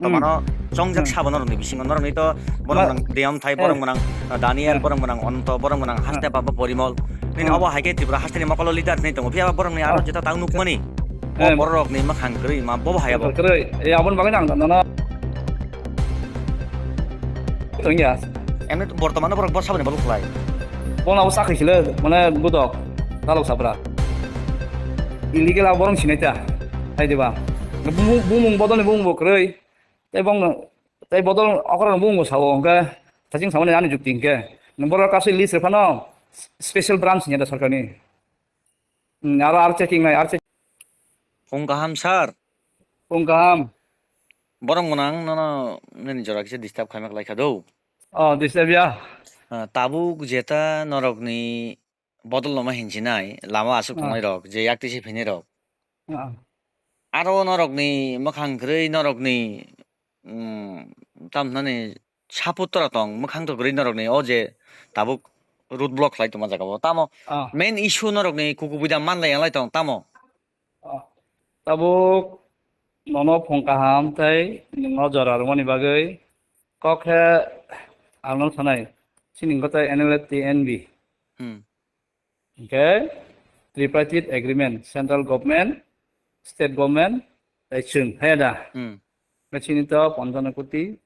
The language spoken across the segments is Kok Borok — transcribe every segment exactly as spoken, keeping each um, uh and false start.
Bortomano chongjak sabo norokni bisingo, norokni to borok gwnang Deyom Thai, borok gwnang, ah, Daniel, borok gwnang Onto, borok gwnang Haste Baba Porimol. Nini obo hai khe Tripura hasteni mokolo leader hinwi tongo, phiya ba borokni aro jeta tang nukmani. O bororokni mwkhang kwrwi ma bobo hai abo. Kwrwi. E, aboni bagwi nang nono. Tongya. Emni bortomano borok bwsaboni bolo khlai. Bono abo chakri sile, mane budok, dalok sabra. Illegal abo borok sinai ta. Hai diba? Bumung, bumung bodolni bumung bo kwrwi. Tei bongno, tei bodol okra bumung bo sao, hwnkhe thaching samani ani jukti hwnkhe. Nang borok kaso list rw phano special branch ni da sarkarni. Hmm, aro, aro checking nai, aro check. Phung kaham, sir. Phung kaham. Borok gwnang nono nini jora kisa disturb khaima khlai kha do. Oh, disturb ya. Ah, tabuk jeta norokni bodol lama hinchinai, lama aswk tongnai rok, je yak tisi phinai rok. Ah. Aro norokni mwkhang kwrwi, norokni, mm, tam nani support tora tong, mwkhang to kwrwi norokni, o je tabuk road block khlai tongma jaga o. Tamo main issue norokni kuku buida manlai yanglai tong, tamo? Ah. Tabuk nono phung kaham tei nino jora rwmani bagwi kok khe ang no sanai, chini gota N L F T N B. Hmm. Hwnkhe tripartite agreement, central government, state government, tei chwng, hai da? Hmm. Chini to ponchano koti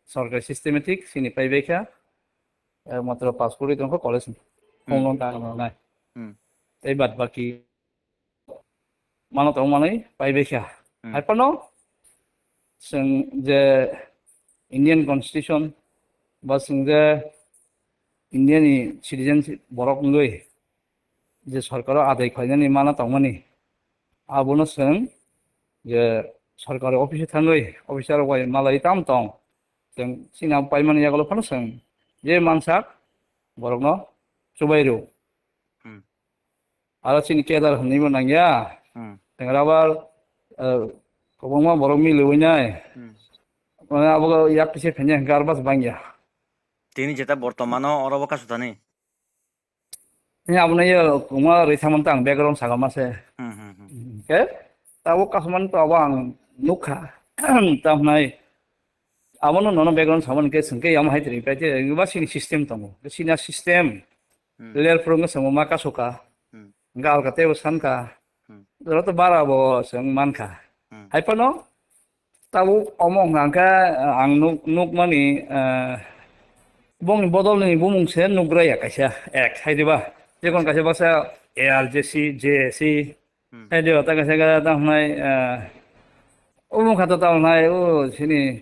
sorkar systematic chini paibai kha, eh, matro pass kori tongkha college ni. Hmm. Phone loan ta nai. Hmm. Tei bad baki mano tong manwi paibai kha. Hmm. Hai phano chwng je Indian Constitution ba chwng je India ni citizenship borok wngwi je sorkaro adai khlainani mana tongmani, abono chwng je sorkari office o thangwi officer rok bai malai tam tong, chwng chini abo paimani yagulo phano chwng je mansak borokno chubai rw. Hmm. Aro chini kedar hwnwi bo nangya. Hmm. Tengra bar, eh, kwbangma borok miliwi nai. Hmm. Mane abo yak kisa phenya hwnkhe aro bas bangya. Tini jeta bortomano oro bo kasu thani. Ni abo no yo kwbangma rwi samani tang background saga ma se. Hmm, hmm, hmm. Hwnkhe tabuk kasu mani to abo ang nukha. Tamo hwnai Abono nono background samani khe swngkhe yamo hai tini paite ba sini system tongo. Sini a system. Hmm. Ler phuru wngkha swngbo ma kasu ka. Hmm. Hwnkhe alka teibo san ka. Hmm. Joto bara bo chwng man kha. Hmm. Hai phano tabuk omo hwnkha hwnkhe, ah, ang nuk-, nukmani, ah, bongni bodolni bumung se nugra ya kaisa ek hai diba. Jekon kaisa baksa A R J C, J A C, Hmm. Hai de, ta kaisa ka ta hnai, eh, o mung kha ta ta hnai, o sini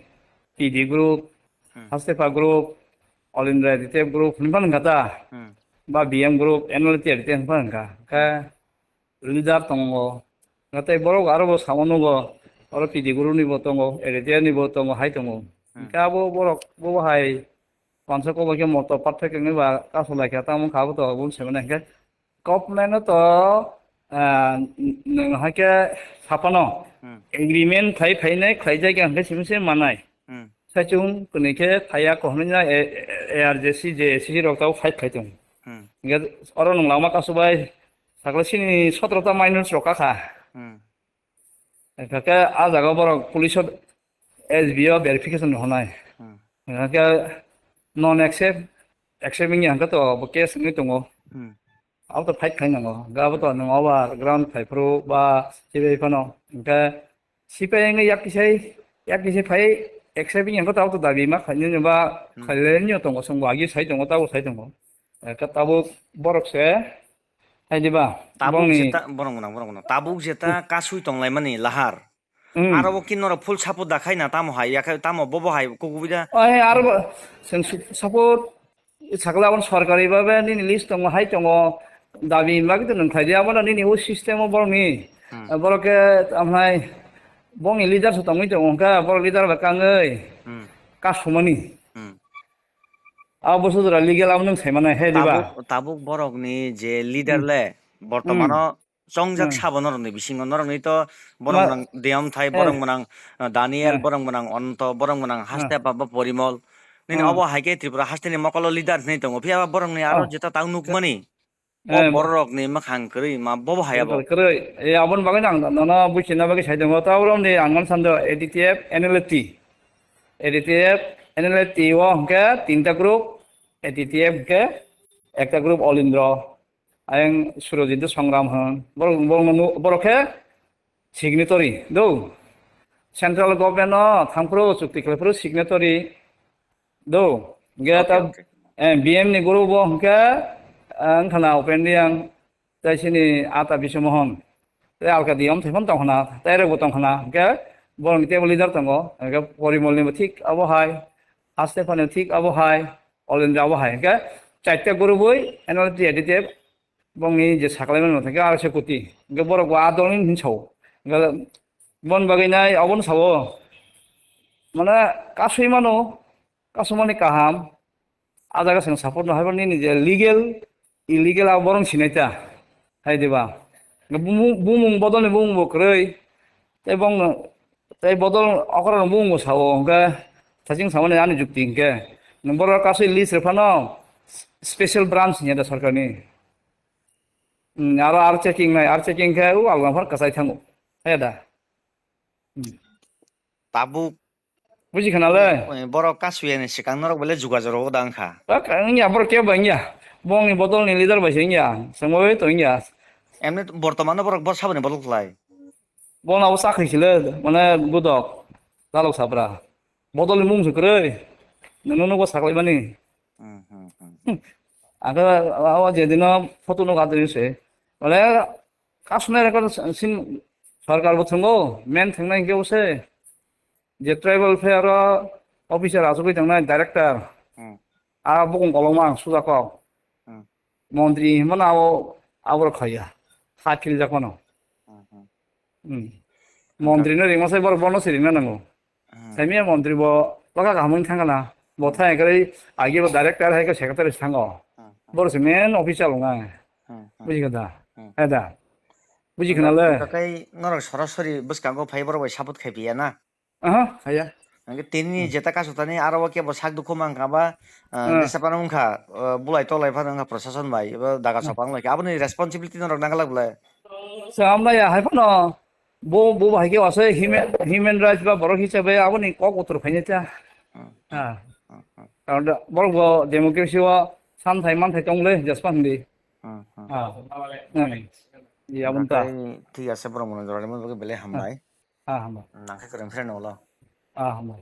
P D group, Hmm. Hastepa group, All India Aditya group, hwnba nang kha ta. Hmm. Ba B M group, N L T Aditya hwnba nang kha. Ka leader tongo. Natai borok aro bo samo nugo, oro P D group ni bo tongo, Aditya ni bo tongo, hai tongo. Hmm. Ka bo borok, bo hai, pansa ko ba khe moto pathak ni ba kaso lai kha, tamo kha bo to, bo se mane khe. Government no to, ah, n-, n-, hai khe saphano Hmm. agreement khai phainai khlai jai khe hwnkhe simi se manai. Hmm. Saichung kwnwi khe phaiya ko hwnwi na A-, A R J C, J A C C rok tabo fight khai tongo. Hmm. Hwnkhe oro nwng lama kasu bai sakla sini sotro ta minors rok kakha. Hmm. Hwnkhe a jaga borok police o S B O verification rw hwnai. Hmm. Hwnkhe non accept, accept wngya hwnkhe to bo case wngwi tongo. Hmm. Abo to fight khai nango. Hwnkhe abo to nwng over ground phai phuru ba sibai phano. Hwnkhe sipai wngwi yak kisai, yak kisai phai accept wngya hwnkhe to abo to dabi ma khainani ba Hmm. khailaiya tongo, chwngbo agi sai tongo, tabo sai tongo. Hwnkhe tabuk borok se hai diba? Tabuk bongni jeta, borok gwnang, borok gwnang. Tabuk jeta kasui tonglaimani lahar. Hmm. Aro bo kinno rok full support da khai na tamo hai, ya khai tamo bobo hai kukubui da. Ai, aro bo, chwng su-, support sakla abo sorkari babe nini list tongo, hai tongo, dabi bagwi to nwng khlai di, abo no nini o system o borok ni, Hmm. borok khe, amhai, bongni leader se tongwi tongo, hwnkhe borok leader bai kangwi Hmm. kasumani. Hmm. Abo busu jora legal abo nwng sai mano, hai diba? Tabuk, tabuk borok ni je leader Hmm. le, Hmm. bortomano chongjak Hmm. sabo norokni bisingo, norokni to borok Ma- gwnang Deyom Thai, Eh. borok gwnang, uh, Daniel, Eh. borok gwnang Onto, borok gwnang Eh. Haste Baba Porimol. Nini Hmm. obo hai khe Tripura hasteni mokolo leader hinwi tongo, phiya ba borokni aro Oh. jeta tang nukmani. O eh, bororokni mwkhang kwrwi ma bobo hai abo. Kwrwi. Eh, aboni bagwi ang nono buchina bagwi sai tongo. Tabuk romni ang mano sando A D T F, N L T. A D T F, N L T o hwnkhe tinta group, A D T F hwnkhe ekta group Olindro, ayang Surojit Sangram hwn. Borok, borok, borok khe signatory, do. Central government no thangphuru chukti khlaiphuru signatory, do. Hwnkhe okay, ta, okay. Eh, B M ni group o hwnkhe, eh, wngkhana Upendiang, tei sini ata Biswamohon, tei alka diyom thaiphano tongkhana, tei rokbo tongkhana, hwnkhe borokni teibo leader tongo, hwnkhe Porimolni bo thik abo hai, Astephani thik abo hai, Olindra abo hai, hwnkhe chaita group oi N L T A D T F bongni je saklaimani motha hwnkhe aroksa koti, hwnkhe borok bo a dolni hinwi sao, hwnkhe bon bagwi nai obono sao, mane kasui mano, kasumani kaham, a jaga chwng support no haiba nini je legal, illegal abo borok sinai ta, hai diba? Bumung, bumung bodol ni bumung bo kwrwi, tei bong, tei bodol okra ni bumung bo sao, hwnkhe thaching samani ani jukti hwnkhe, nwng borok kasui list rw phano special branch hinya da sarkar ni. Hmm, aro ar checking nai, ar checking khe u alga phar kasai thango, hai da. Hmm. Tabuk buji khana le. Borok kasuyani swkang norok bele jugajoro da wngkha. Ba ka wngya, borok kebo wngya. Bongni bodolni leader bai se wngya. Sengwi to wngya. Emni bortomano borok bo saboni bodol khlai. Bona bo chakri sile, mane budok. Dalok sabra. Bodolni mung se kwrwi. Nono nogo saklaimani. Hmm, hmm, hmm. Aga awa jedino photo no gadri se. Mane kasuna record sin sarkar bo thwngo, men thangnai hwnkhe bo se. Je tribal welfare o officer achugwi tongnai director, hmm, a bukung kolokma ang sujakok. Hmm. Montri himano abo, abo rok khaiya. Ha khiljak mano. Hmm, hmm. Hmm. Montri no ringma sai borok bono se ringna nango. Hmm. Saimia montri bo loka kaham wng thangana. Bo thang khe agi bo director hai khe secretary thango. Hmm, hmm. Borok se main officer wngnai. Hmm, hmm. Buji kha da? Hmm. Hai da? Buji khna le? Hwnkhe norok sorasori bwskango phai borok bai support khai piya na? Aha, haya. Hwnkhe tini, hmm, jeta kasutani aro o kebo sak dukhu mankha ba, ah, hmm, nisa phano wngkha, ah, bulai tolai phano wngkha prosason bai, eba daga, hmm, sopang lai khe. Aboni responsibility norok nang glak belai. Sa amlaya hai phano bo, bo hai khe wasai human, human rights ba borok hisabe aboni kok utur phainai ta. Hmm. Ha. Hmm, hmm. Karon da borok bo democracy o santhai manthai tong le jaspa hindi. Hmm, hmm. Ha. Hmm. Iya, aboni ta. Nakai thik ase, borok mano jorani bagwi belai hambai. Ah, hambai. Nang khe kwrwng phre nolo. Ah, hambai.